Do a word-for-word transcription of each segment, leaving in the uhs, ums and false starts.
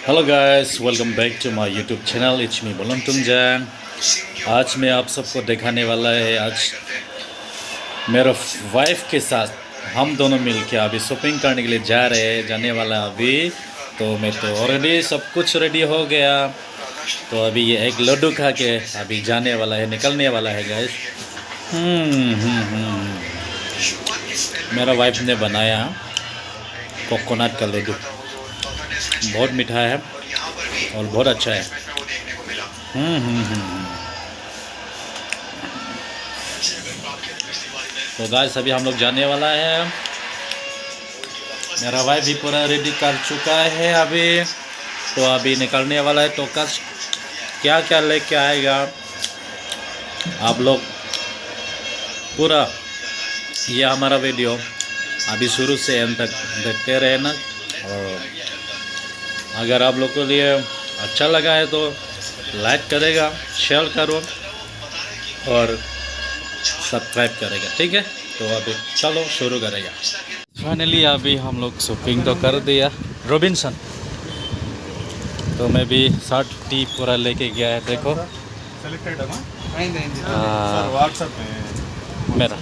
Hello guys, welcome back to my YouTube channel. It's me, Bolon Tungjang. आज मैं आप सबको दिखाने वाला है, आज मेरा वाइफ के साथ हम दोनों मिलके अभी शॉपिंग करने के लिए जा रहे हैं, जाने वाला अभी। तो मैं तो ऑलरेडी सब कुछ रेडी हो गया, तो अभी ये एक लड्डू खा के अभी जाने वाला है, निकलने वाला है गाइस। हम्म हम्म हम्म हम्म। मेरा वाइफ ने बनाया कोकोनट का लड्डू, बहुत मीठा है और बहुत अच्छा है। हम्म हम्म हम्म हम्म। तो गाइस, अभी हम लोग जाने वाला है। मेरा वाइफ भी पूरा रेडी कर चुका है अभी, तो अभी निकलने वाला है। तो कस क्या क्या लेके आएगा, आप लोग पूरा ये हमारा वीडियो अभी शुरू से एंड तक देखते रहना। और अगर आप लोग के लिए अच्छा लगा है तो लाइक करेगा, शेयर करो और सब्सक्राइब करेगा, ठीक है? तो अभी चलो शुरू करेगा। फाइनली अभी हम लोग शॉपिंग तो कर दिया। रॉबिन्सन, तो मैं भी शर्ट टी पूरा लेके गया है, देखो। मेरा।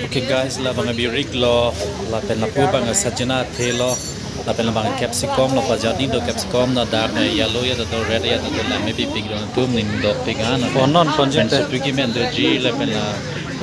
Okay guys, labang abi rik lo, lapen lapu abang sajina the lo, lapen labang capsicum lo, pajat ni do capsicum na dak, eh, yellow ya do, red ya do, la maybe pink do, tum ning do pink an. Konon konjin te. Pen sutuki men do ji, lapen la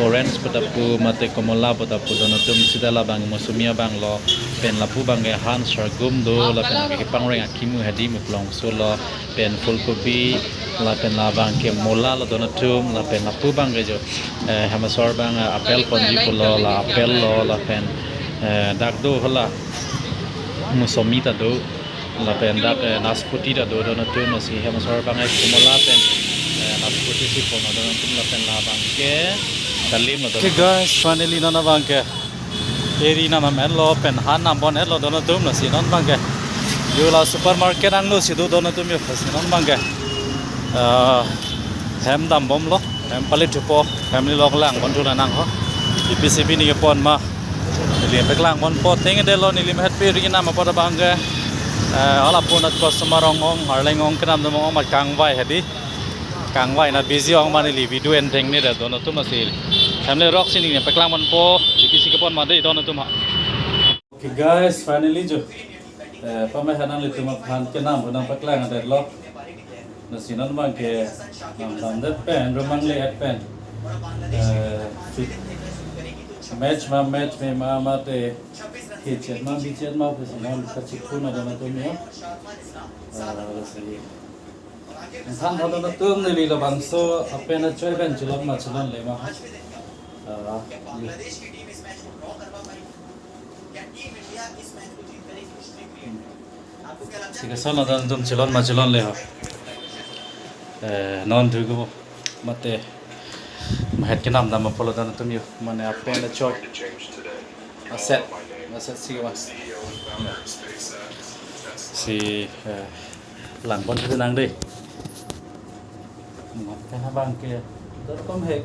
orange pu ta pu, mate komola pu ta pu do na tum, sita labang mosumi abang lo, pen lapu abang ke han sorghum do, lapen ke pangreng akimu hadi muklong so lo, pen fulgobi, lapen labang ke mola lo do na tum, lapen lapu abang ke jo, eh, hem asor abang, eh, apple ponji pulo, la apple lo, lapen, eh, dak do hala mosumi ta do, lapen dak, eh, nasputi ta do, do na tum, lasi hem asor abang, eh, komola pen, eh, nasputi si pon do na tum, lapen labang ke dalim lo do. Okay guys, finally non abang ke eri nam amen lo, pen han nam bon et lo do na tum, lasi non abang ke yo la supermarket angno si do, do na tum yo, lasi non abang ke, ah, hem dam bom lo, hem pali thupo, hem ni lok lang bon thu na nang ho. Ipi si ipi neli kepon ma, neli peklang bon po, teng de lo, neli het pe ri nam apot abang ke, eh, hala pun at customer ong ong, arleng ong kenam dam ong ma, kangvai hadi. Kangvai na busy ong ma, neli video en theng ni de, do na tum, lasi hem le rok si neli peklang bon po, ipi si kepon ma de, do na tum ha. Okay guys, finally jo, eh, pame hanang le tum aphan kenam bonang paklang adet lo. Lasi non abang ke nam dam det pen, rumang le et pen, eh, fit match ma, match me ma, mate hichet ma, bichet ma, pesi non kachipun ada na tum yo. Ah, lasi. Than than na tum, neli labangso apen achoi pen chelon ma chelonle ma. Ah, si ke son na tum chelon ma chelonle ho. Eh, non thu ko mate mahet kenam dam apot lo do na tum yo, mane apen achoi. Aset, aset si ke ma. Si, eh, lang bon thu nang de. Mat pen abang ke dot com he.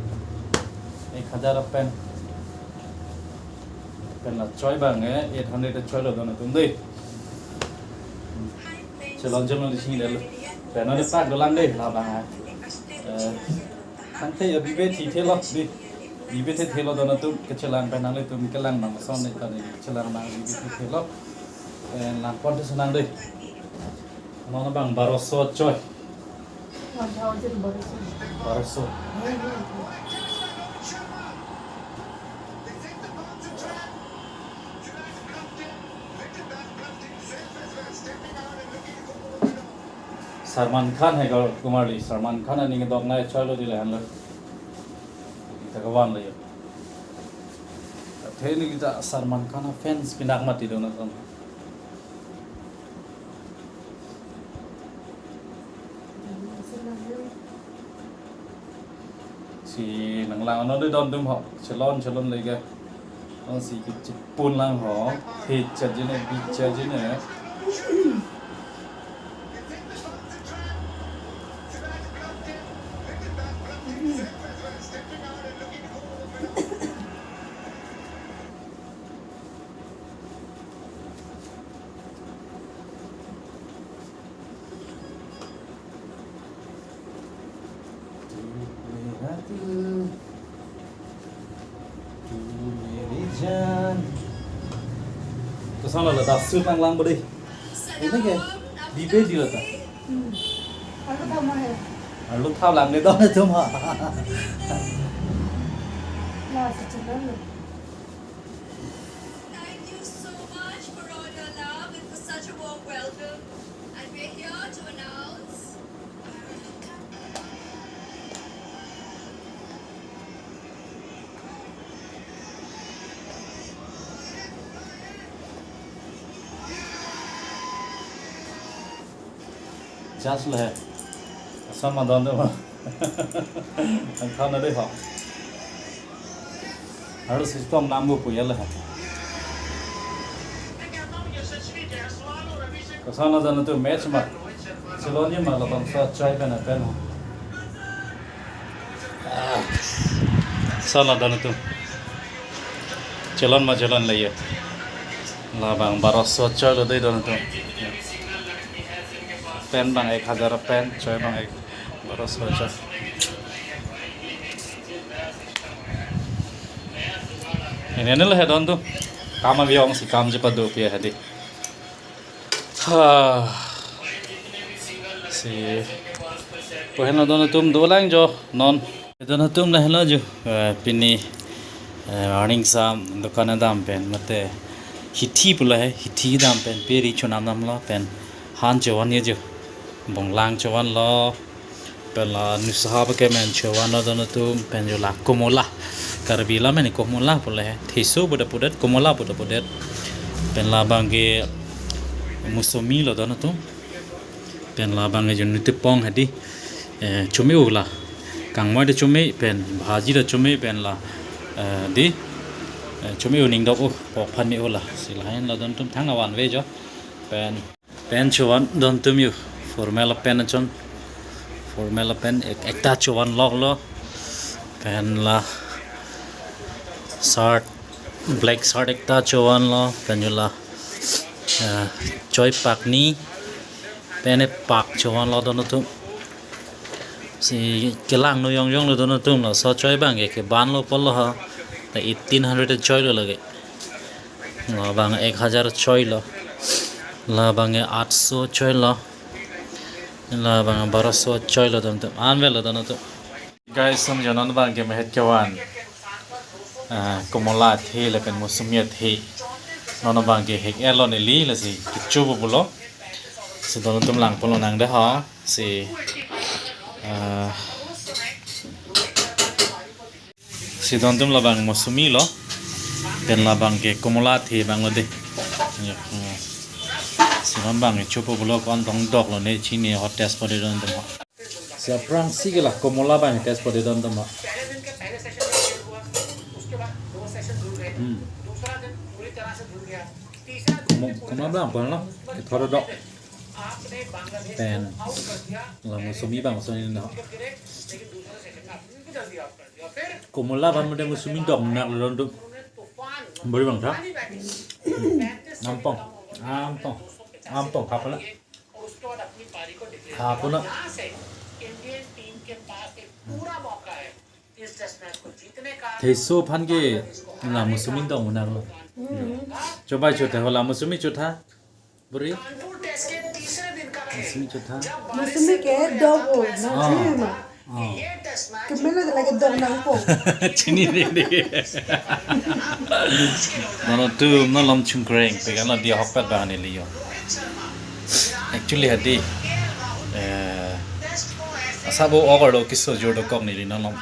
Ek hajar pen. Pen la choi abang, eh, eight hundred choi lo do na tum de. Chelon chelon di sini de lo. Pen ada pak dolang de labang, eh. Eh, kan te ya bibe thi the lo di. Bibe thi the lo do na tum, kechelang pen nanglitum kelang nang son ne ta de, kechelang nang bibe thi the lo. Eh, lang pon thu nang de. Mane abang baroso choi. One thousand baroso. Baroso. Salman Khan he ko kumar li, Salman Khan aning dok nai choi lo di le han lo. Kita kawan lo yo. Te neli ta Salman Khan fans pinak mati do na son. Si nang lang no de don dum ho, chelon chelonle ke. Non si kechipun lang ho, hichet ji ne, bichet ji ne. Sana la dasu nang lang beri. Ini ke? Di pe di la ta. Hmm. Arlo thap ma he. Arlo thap lang ne don atum ha. La sa channel lo. Thank you so much for all your love and for such a warm welcome. And we're here to announce Just le. Sama don de ma. Ang thana de ho. Harus system nambu pu ya le. Kasana jana tu match ma. Chelonji ma labang sa chai pen pen ho. Ah. Sala don atum. Chelon ma chelon le ye. Labang baroso choi lo dei don atum. Pen bang ek hajar pen, choi bang ek baroso choi. Ini nih lah don atum. Kam abiong si kam je padu pia hadi. Ha. Si. Pu henlo don atum dolang jo non. Don atum la henlo jo. Eh, pini, eh, arning sam dukan adam pen mate hithi pu la he, hithi dam pen peri chonam nam lo pen han chovan ye jo. Bonglang chovan lo. Pen la nusaha pakemen chovan lo don atum pen jo la komola. Karbi alam pen komola pu le he. Theso pu ta pudet, komola pu ta pudet. Pen labang ke mosomi lo don atum. Pen labang ke jo nutipong hadi. Eh, chome-o la. Kangmoi ta chome pen, bhaji ta chome pen la. Eh, di. Eh, chome-o ning dok-o, pok phan me-o la. Si la henlo don atum thang avan ve jo. Pen Pen chovan don atum yo. Formal pen chon. Formal pen ek, ekta chovan lok lo. Pen la shirt, black shirt ekta chovan lo. Pen yo la, eh, choi pakni. Pen e pak chovan lo don atum. Si kelang no yong yong lo don atum lo. So choi bang ke, ke ban lo polo ha. Ta eighteen hundred choi lo lage. Labang ek hajar choi lo. Labang e atso choi lo. Labang baroso choi lo don atum. An ve lo don atum. Guys, sam jo non bang ke mehet kevan. Ah, komola the lapen mosomi the. Non bang ke hek-et lo neli lasi kecho pu lo. Si don atum lang polo nang de ha. Si, ah, Si don atum labang mosomi lo. Pen labang ke komola the bang lo de. Ya, hmm. Si don bang ke chopo pulo kon tong dok lo ne chini hot test pode don atum. Si aphrangsi ke la komola bang test pode don atum. Hmm. Komo-, komola bang pon lo. Ke thoro dok. Pen la mosomi bang mosomi no. Komola bang mode mosomi dok nak lo don atum. Bori bang tha. Ampong. Ampong. Ampong kapala. Kapala. Theso aphan ke la mosomi dok nak lo. Hmm. Chobai chotha ho la mosomi chotha. Buri. Mosomi chotha. Mosomi ke dok-o, na Ah. chini ma. Ah. Kemela lagi dok nangpo. Chini de de. Nono tu no lom chungkreng, pekan lo dia hokpet bang neli yo. Actually hadi, eh, asabo ogar lo keso jor dokok neli no lom.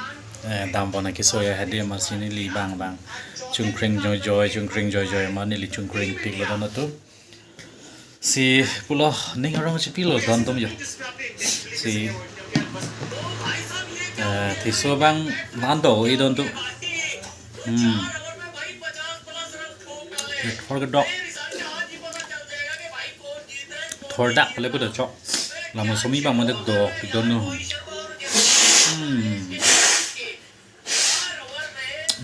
Eh, dam bona keso ya hadi amatsi neli bang bang. Chungkreng joi joi, chungkreng joi joi ma neli chungkreng pik lo don atum. Si pulo ning arong si pilo don atum yo. Si, eh, theso bang nando i don atum. Hmm. Thor kedok. Thor dak pale pu do chok. La mosomi bang mande dok i don no. Hmm.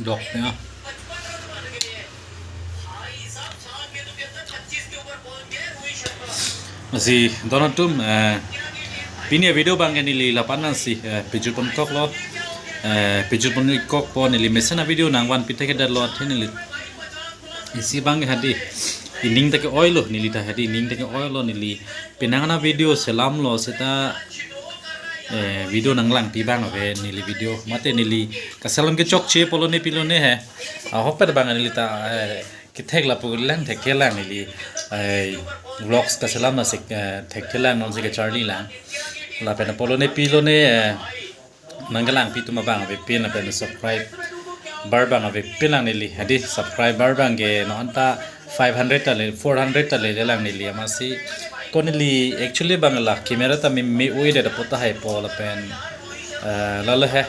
Dok ya. Si don atum, eh, pini video bang ke neli lapu-an si, eh, pejut pon kok lo, eh, pejut pon kok po neli mesen a video nangvan pi thek det lo athe neli. Isi bang ke hadi. ining ta ke-oilo, neli ta hedi ining ta ke-oilo, neli penang ana video selamlo seta, eh, video nanglangpi abang ave neli video. Mate neli kaselam kechokche pulo ne pilo ne he. Ahokpet abang neli ta, eh, kethek lapu lang thekthelang neli, eh, vlogs kaselam nasi, eh, thekthelang nonsi kacharli lang. Lapen pulo ne pilo ne, eh, nangkelangpi atum abang avepin lapen subscriber abang avepin lang neli. Hedi subscriber abang ke non ta five hundred ta le, four hundred ta le lang neli. Amatsi ko neli actually abang la camera ta me, me-oi det apot tahai po lapen, eh, lalo he.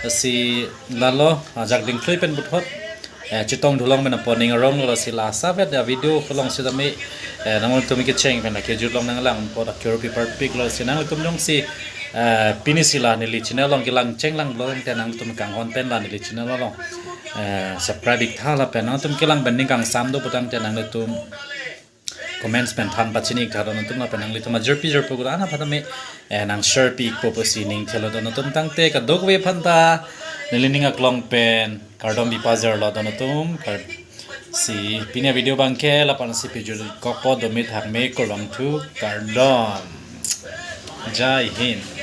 Si lalo ajak dingthlui pen puthot, eh, chetong dhulong pen apot ning aronglo, si la savet a video kelong sitame, eh, nangtum kecheng pen akejut along nanglang apot akerupi parpiklo, si nanglitum jongsi, eh, pini si la neli channel along kelang chenglang pulo tangte nangtum kanghon pen la neli channel along, eh, subscribe ik tha lapen nangtum kelang pen ning kangsam do pu tangte nanglitum comments pen than pachini ik tha do nangtum lapen nanglitum ajirpi jirpo kuda ana phatame, eh, nang share pi ikpo pusi ning thelo do nangtum tangte kadokave aphan ta neli ning aklong pen kardom pi pajirlo do nangtum kar-, si pini a video abang ke lapu-an si pejut kokpo, do mithak me kurvangthu, kardom. Jai Hind.